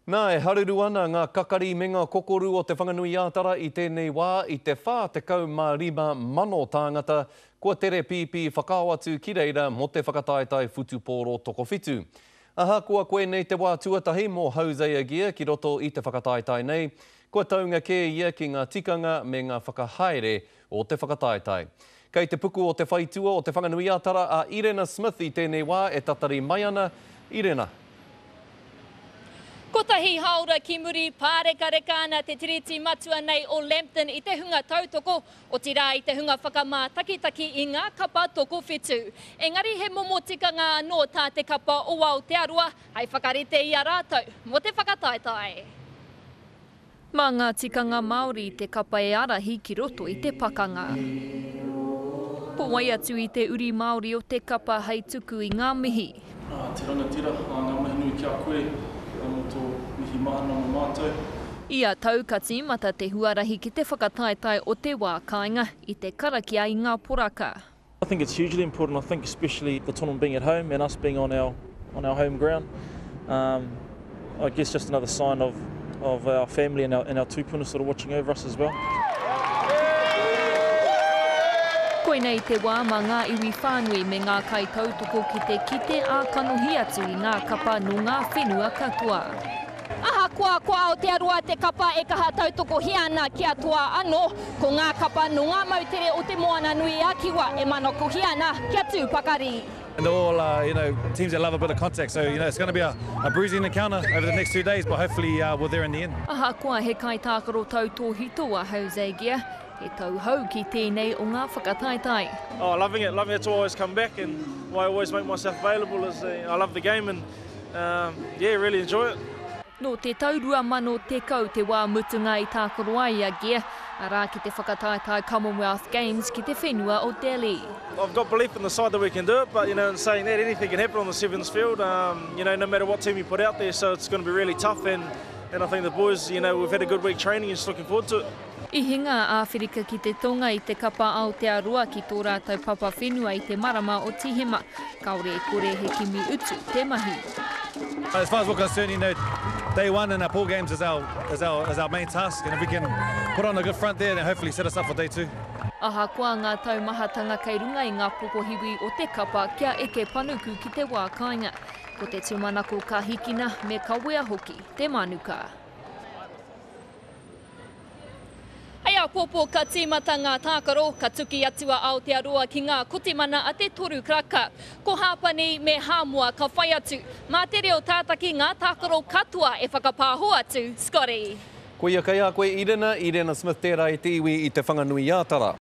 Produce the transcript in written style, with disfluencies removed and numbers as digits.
Nā, e haruru ana ngā kakari me ngā kokoru o Te Whanganui-ā-Tara i tēnei wā i te 45,000 tāngata kua tere pīpī whakao atu ki reira mō te whakataetae whutupōro tokowhitu. Ahakoa koinei te wā tuatahi mō Hosea Gear ki roto i te whakataetae nei, kua taunga kē ia ki ngā tikanga me ngā whakahaere o te whakataetae. Kei te puku o te whaitua o Te Whanganui-a-Tara a Irena Smith i tēnei wā e tatari mai ana. Irena. Kotahi haora ki muri, pārekareka ana te tiriti matua nei o Lambton i te hunga tautoko, otirā i te hunga whakamātakitaki i ngā kapa tokowhitu. Engari he momo tikanga anō tā te kapa o Aotearoa hei whakarite i a rātou mō te whakataetae. Mā ngā tikanga Māori te kapa e ārahi ki roto i te pakanga. Ko wai atu i te uri Māori o te kapa hei tuku i ngā mihi. Ā, te rangatira, ā, ngā mihi nui ki a koe, ā, mō tō mihi mahana mō mātou. Ia tau ka tīmata te huarahi ki te whakataetae o te wā kāinga i te karakia i ngā poraka. I think it's hugely important, I think especially the tournament being at home and us being on our, on our home ground. Um, I guess just another sign of, of our family and our, and our tūpuna sort of watching over us as well. Koinei te wā mā ngā iwi whānui me ngā kaitautoko ki te kite ā-kanohi atu i ngā kapa nō ngā whenua katoa. Ahakoa ko Aotearoa te kapa e kaha tautokohia ana kia toa anō, ko ngā kapa nō ngā moutere o Te Moana-nui-a-Kiwa e manakohia ana kia tū pakari. And they're all uh, you know, teams that love a bit of contact, so you know, it's going to be a, a bruising encounter over the next two days, but hopefully uh, we're there in the end. Ahakoa he kaitākaro tautōhito a Jose Gear, he tauhou ki tēnei o ngā whakataetae. Oh, loving it, loving it to always come back and why I always make myself available is uh, I love the game and Um, yeah, really enjoy it. Nō te tau 2010 te wā mutunga i tākaro ai a Gear, arā ki te whakataetae Commonwealth Games ki te whenua o Delhi. I've got belief in the side that we can do it, but you know, in saying that, anything can happen on the sevens field, um, you know, no matter what team you put out there, so it's going to be really tough and, and I think the boys, you know, we've had a good week training and just looking forward to it. I hinga a Āwherika ki te Tonga i te kapa Aotearoa ki tō rātou papa whenua i te marama o Tīhema. Kāore e kore he kimi utu te mahi. As far as we're concerned, you know, day one in our pool games is our, is our, is our main task, and if we can put on a good front there, then hopefully set us up for day two. Ahakoa ngā taumahatanga kei runga i ngā pokohiwi o te kapa kia eke panuku ki te wā kāinga, ko te tūmanako ka hikina me kawea hoki te manuka. Hei āpōpō ka tīmata ngā tākaro, ka tuki atu a Aotearoa ki ngā kotimana a te Toru Karaka. Ko Hāpani me Hāmoa ka whai atu. Mā te reo tātaki ngā tākaro katoa e whakapāho atu, Scotty. Koia kei a koe Irena, Irena Smith tērā e te iwi i Te Whanganui-ā-Tara.